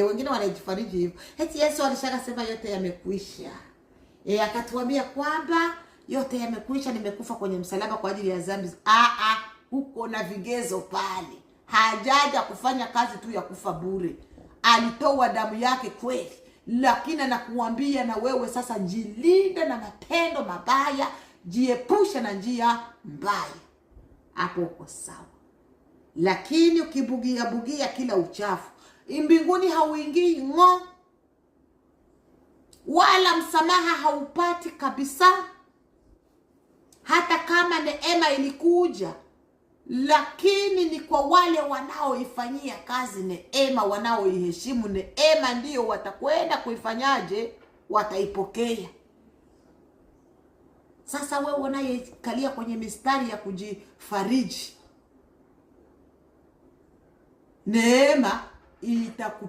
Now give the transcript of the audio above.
Wengine wanajifariji hivyo, eti Yesu alishakasema yote yamekwisha. Akatuambia kwamba yote yamekwisha, nimekufa kwenye msalaba kwa ajili ya dhambi. Ah, huko na vigezo pale. Hajaja kufanya kazi tu ya kufa bure, alitoa damu yake kweli, lakini anakuambia na wewe sasa, jilinde na matendo mabaya, jiepushe na njia mbaya, hapo uko sawa. Lakini ukibugia bugia kila uchafu, mbinguni hauingii ng'o, wala msamaha haupati kabisa. Hata kama neema ilikuja, lakini ni kwa wale wanaoifanyia kazi neema, wanaoiheshimu neema, ndiyo watakwenda kuifanyaje? Wataipokea. Sasa wewe unayekalia kwenye mistari ya kujifariji, neema itaku